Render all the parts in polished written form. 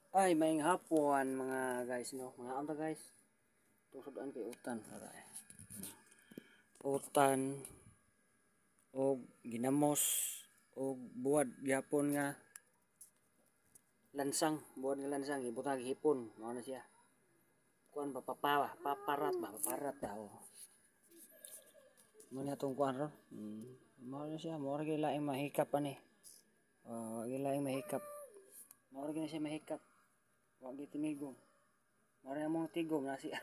Ay, maayong hapon mga guys, no. Mga anta guys. Tusudan kay utan. Utan og ginamos og buwad gyapon nga lansang, buwad nga lansang ibutang hipon, mao na siya. Kuan ba papawa, paparat ba, paparat daw. Mo na atong kuan ron. Mao na siya, mao ra gyud laing mahikap ani. Oh, gyud laing mahikap. Mao ra gyud siya mahikap. Wa gyud tinigom. Mao ra among tigom na siya.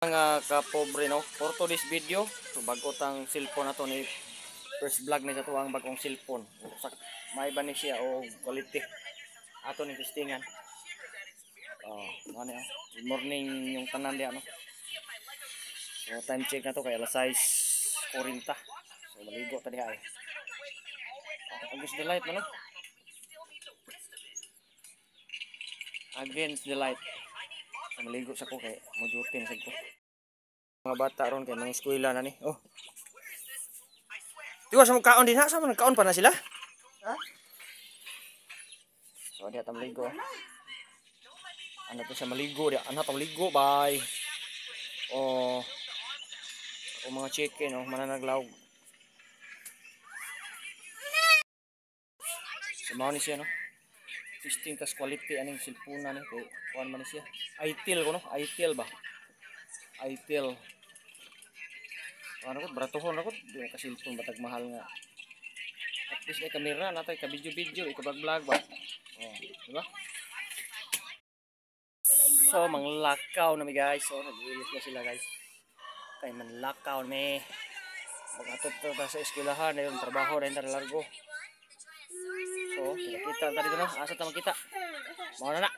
Mga kapobre, no, for today's video, so bag-o tang cellphone nato ni first vlog ni sa tuang bagong cellphone. Sa may ba ni siya o quality ato ni testingan. Oh, mao ni, oh. Good morning yung tanan diha, no. So time check na to kay alas 6:40. So maligo ta diha eh. Oh, against the light man, no? Against the light. So, maligo sa ko kay mo duty na sad ko. Mga bata ron kay mga eskwela na ni. Oh. Tiwa sa mo kaon din ha, sa mo nagkaon pa na sila? Ha? So diha ta maligo. Ano to sa maligo diha? Ano ta maligo bye. Oh. O mga chicken, oh, mananaglaog. So mao ni siya, no. Testing tas quality aning cellphone ni kay kuan man ni siya. Itel ko, no? Itel ba? Itel. Ano ko bratohon ako, di ka cellphone batag mahal nga. At least may kamera natay ka video-video, ikaw vlog ba. Oh, di ba? So manglakaw na mi guys. So nag-release na sila guys. Kay manlakaw mi. Magatod ta sa eskwelahan dayon trabaho dayon ta largo. So, kita ta dito, no. Asa ta makita? Mao na na.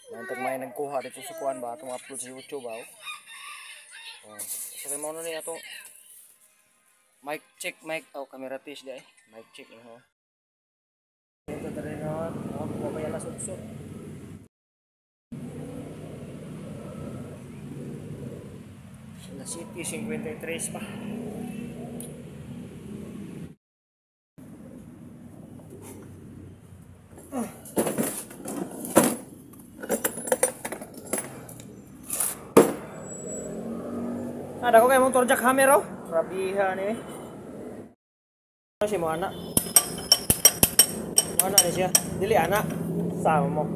Mantag may nagkuha dito sa kuan ba atong upload sa YouTube ba. Oh. So kay mao na ni atong mic check, mic, oh, camera test di ay. Mic check, no. Dito diri, no. Oh, mamaya alas 8. Alas 7:53 pa. Ada ko kay motor jackhammer, oh. Rabiha ni. Ano si mo anak? Mo anak ni siya. Dili anak. Sama mo.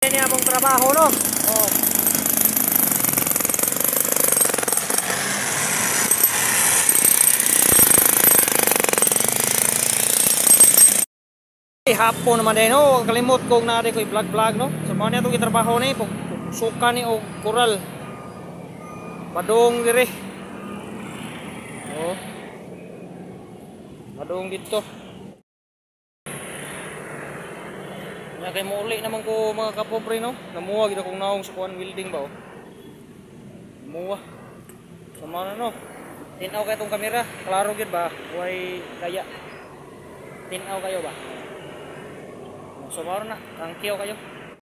Ini among trabaho, no. Oh. Hapon naman din, no. Kalimot kong naa ko i-vlog-vlog, no. So mao ni atong gitrabaho ni suka ni og koral. Padung dire. Oh. Padung dito. Nya kay mouli naman ko mga kapobre, no. Namuha gid akong naong sa kuan welding ba, oh. Muha. So mao na, no. Tin-aw kay tong kamera, klaro gid ba? Way kaya. Tin-aw kayo ba? So mao na, thank you kayo.